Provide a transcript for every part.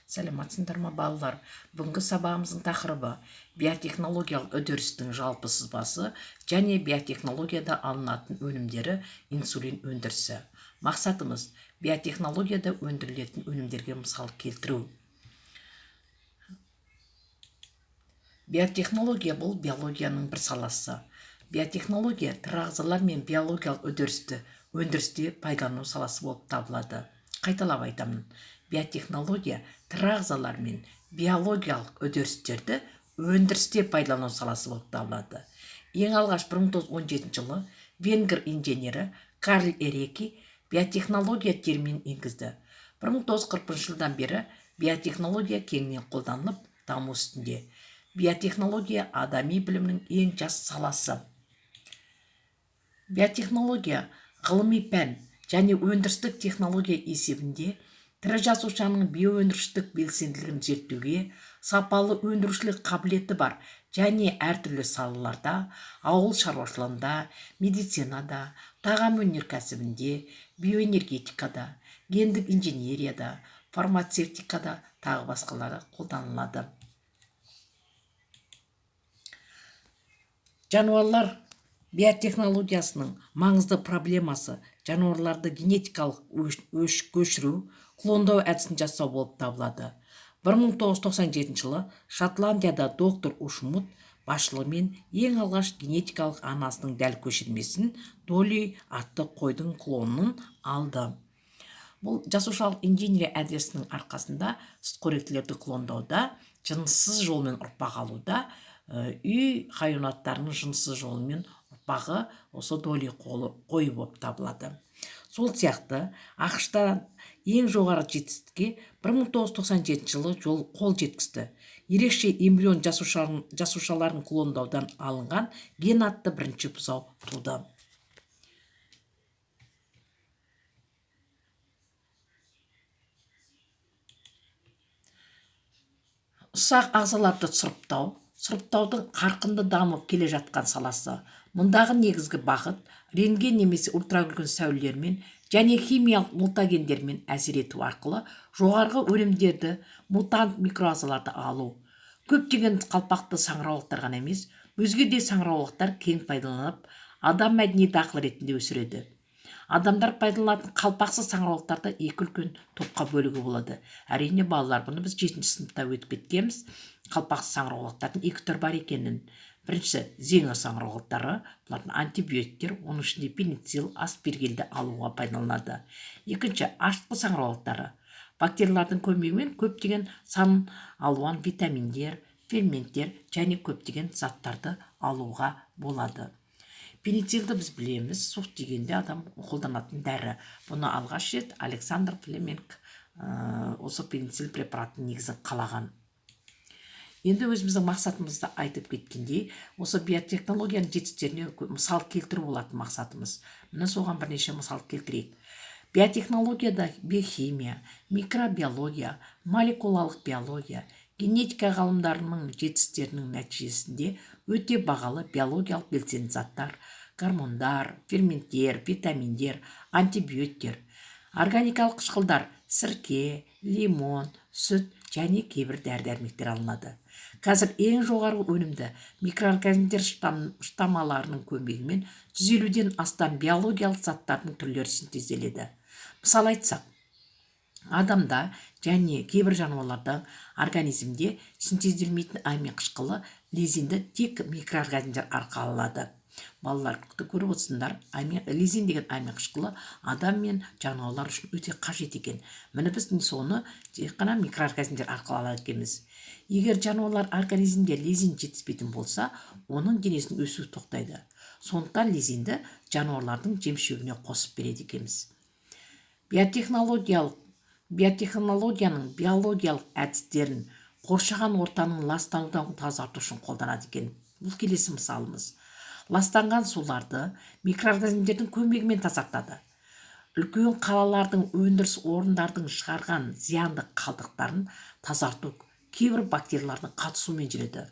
Сәлематсыңдар ма, балалар? Бүгінгі сабағымыздың тақырыбы: биотехнологиялық үдерістің жалпы сызбасы және биотехнологияда алынатын өнімдері, инсулин өндірісі. Мақсатымыз: биотехнологияда өндірілетін өнімдерге мысал келтіру. Биотехнология — бұл биологияның бір саласы. Биотехнология тірі ағзалар мен биологиялық үдерісті өндірісте пайдалану саласы болып табылады. Қайталап айтамын: биотехнология тірі ағзалар мен биологиялық үдерістерді өндірісте пайдалану саласы болып табылады. Ең алғаш 1917 жылы венгр инженері Карл Эреки биотехнология терминін енгізді. 1941 жылдан бері биотехнология кеңінен қолданылып, даму үстінде. Биотехнология — адами білімнің ең жас саласы. Биотехнология ғылыми пән және өндірістік технология есебінде тірі жасушаның биоөндірістік белсенділігін зерттеуге, сапалы өндірушілік қабілеті бар және әртүрлі салаларда: ауыл шаруашылығында, медицинада, тағам өнеркәсібінде, биоэнергетикада, гендік инженерияда, фармацевтикада, тағы басқалары қолданылады. Жануарлар биотехнологиясының маңызды проблемасы жануарларды генетикалық көшіру, клондау әдісін жасау болып табылады. 1997 жылы Шотландияда доктор Ушмут басшылығымен ең алғаш генетикалық анасының дәл көшірмесін, Доли атты қойдың клонын алды. Бұл жасушалық инженерия әдісінің арқасында сүтқоректілерді клондауда, жыныссыз жолмен ұрпақ алуда, үй хайуанаттарының жыныссыз жолымен ұрпағы осы Доли қойы болып табылады. Сол сияқты АҚШ-та ең жоғары жетістікке 1997 жылы жол қол жеткізді: ерекше эмбрион жасушаларын клондаудан алынған Ген атты бірінші бұзау туды. Ұсақ ағзаларды сұрыптау — сұрыптаудың қарқынды дамып келе жатқан саласы. Мұндағы негізгі бағыт рентген немесе ультракүлгін сәулелермен және химиялық мутагендермен әсер ету арқылы жоғарғы өнімдерді, мутант микроағзаларды алу. Көптеген қалпақты саңырауқұлақтар ғана емес, өзге де саңырауқұлақтар кең пайдаланып, адам мәдени дақыл ретінде өсіреді. Адамдар пайдаланатын қалпақсыз саңырауқұлақтарды екі үлкен топқа бөлуге болады. Әрине, балалар, бұны біз жетінші сыныпта өтіп кеткенбіз, қалпақсыз саңырауқұлақтардың екі түрі бар екенін. Біріншісі — зеңі саңырауқұлақтары. Бұлардың антибиотиктер, оның ішінде пенициллин, аспергилді алуға пайдаланады. Екінші — ашытқы саңырауқұлақтары. Бактериялардың көмегімен көптеген сан алуан витаминдер, ферменттер және көптеген заттарды алуға болады. Пенициллинді біз білеміз, суық тигенде адам қолданатын дәрі. Бұны алғаш рет Александр Флеминг осы пенициллин препаратының негізін қалаған. Енді өзіміздің мақсатымызды айтып кеткендей, осы биотехнологияның жетістіктеріне мысал келтіру болатын мақсатымыз. Міне, соған бірнеше мысал келтірейік. Биотехнологияда биохимия, микробиология, молекулалық биология, генетика ғалымдарының жетістіктерінің нәтижесінде өте бағалы биологиялық белсенді заттар, гормондар, ферменттер, витаминдер, антибиотиктер, органикалық қышқылдар, сірке, лимон, сүт және кейбір дәрі-дәрмектер алынады. Қазір ең жоғарғы өнімді микроорганизмдер штаммаларының көмегімен 150-ден астам биологиялық заттардың түрлері синтезделеді. Мысал айтсақ, адамда және кейбір жануарларда организмде синтезделмейтін амин қышқылы лизинді тек микроорганизмдер арқылы алады. Балалар, көріп отырсыңдар, лизин деген амин қышқылы адам мен жануарлар үшін өте қажет екен. Міне, біз соны тек қана микроорганизмдер арқылы алады екенбіз. Егер жануарлар организмде лизин жетіспейтін болса, оның денесінің өсуі тоқтайды. Сондықтан лизинді жануарлардың жем шөбіне қосып береді екенбіз. Биотехнологияның биологиялық әдістерін қоршаған ортаның ластанудан тазарту үшін қолданады екен. Бұл келесі мысалымыз: ластанған суларды микроорганизмдердің көмегімен тазартады. Үлкен қалалардың өндіріс орындардың шығарған зиянды қалдықтарын тазарту кейбір бактериялардың қатысуымен жүреді.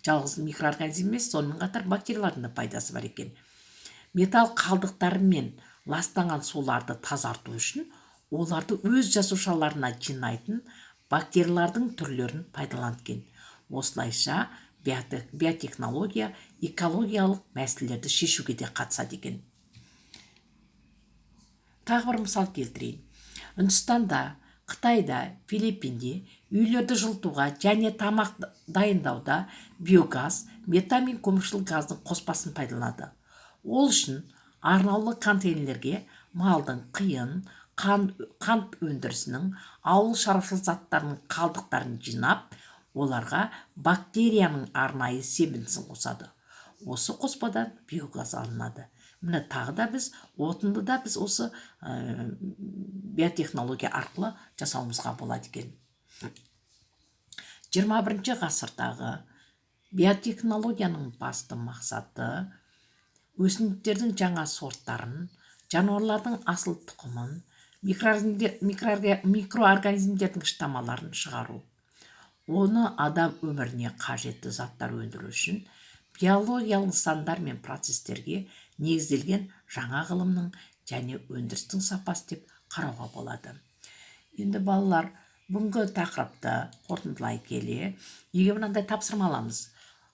Жалғыз микроорганизм емес, сонымен қатар бактериялардың да пайдасы бар екен. Металл қалдықтары мен ластанған суларды тазарту үшін оларды өз жасушаларына жинайтын Бактериялардың түрлерін пайдаланады екен. Осылайша биотехнология экологиялық мәселелерді шешуге де қатысады екен. Тағы бір мысал келтірейін. Үндістанда, Қытайда, Филиппинде үйлерді жылытуға және тамақ дайындауда биогаз, метан мен көмірқышқыл газдың қоспасын пайдаланады. Ол үшін арнаулы контейнерлерге малдың қиын, қант өндірісінің, ауыл шаруашылық заттарының қалдықтарын жинап, оларға бактерияның арнайы себіндісін қосады. Осы қоспадан биогаз алынады. Міне, тағы да біз отынды да біз осы биотехнология арқылы жасауымызға болады екен. 21 ғасырдағы биотехнологияның басты мақсаты өсімдіктердің жаңа сорттарын, жануарлардың асыл тұқымын, микроорганизмдердің штаммаларын шығару. Оны адам өміріне қажетті заттар өндіру үшін биологиялық нысандар мен процестерге негізделген жаңа ғылымның және өндірістің сапасы деп қарауға болады. Енді, балалар, бүгінгі тақырыпты қорытындылай келе, үйге мынандай тапсырма аламыз.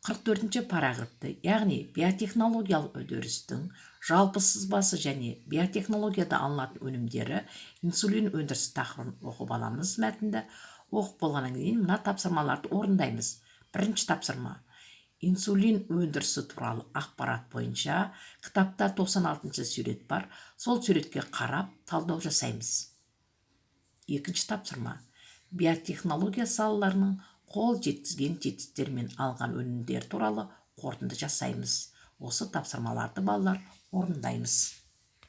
44 параграфты, яғни биотехнологиялық үдерістің жалпы сызбасы және биотехнологияда алынатын өнімдері, инсулин өндірісі тақырыбын оқып аламыз. Мәтінді оқып болғаннан кейін мына тапсырмаларды орындаймыз. Бірінші тапсырма: инсулин өндірісі туралы ақпарат бойынша кітапта 96 сурет бар, сол суретке қарап талдау жасаймыз. Екінші тапсырма: биотехнология салаларының қол жеткізген жетістіктері мен алған өнімдері туралы қорытынды жасаймыз. Осы тапсырмаларды, балалар, орындаймыз.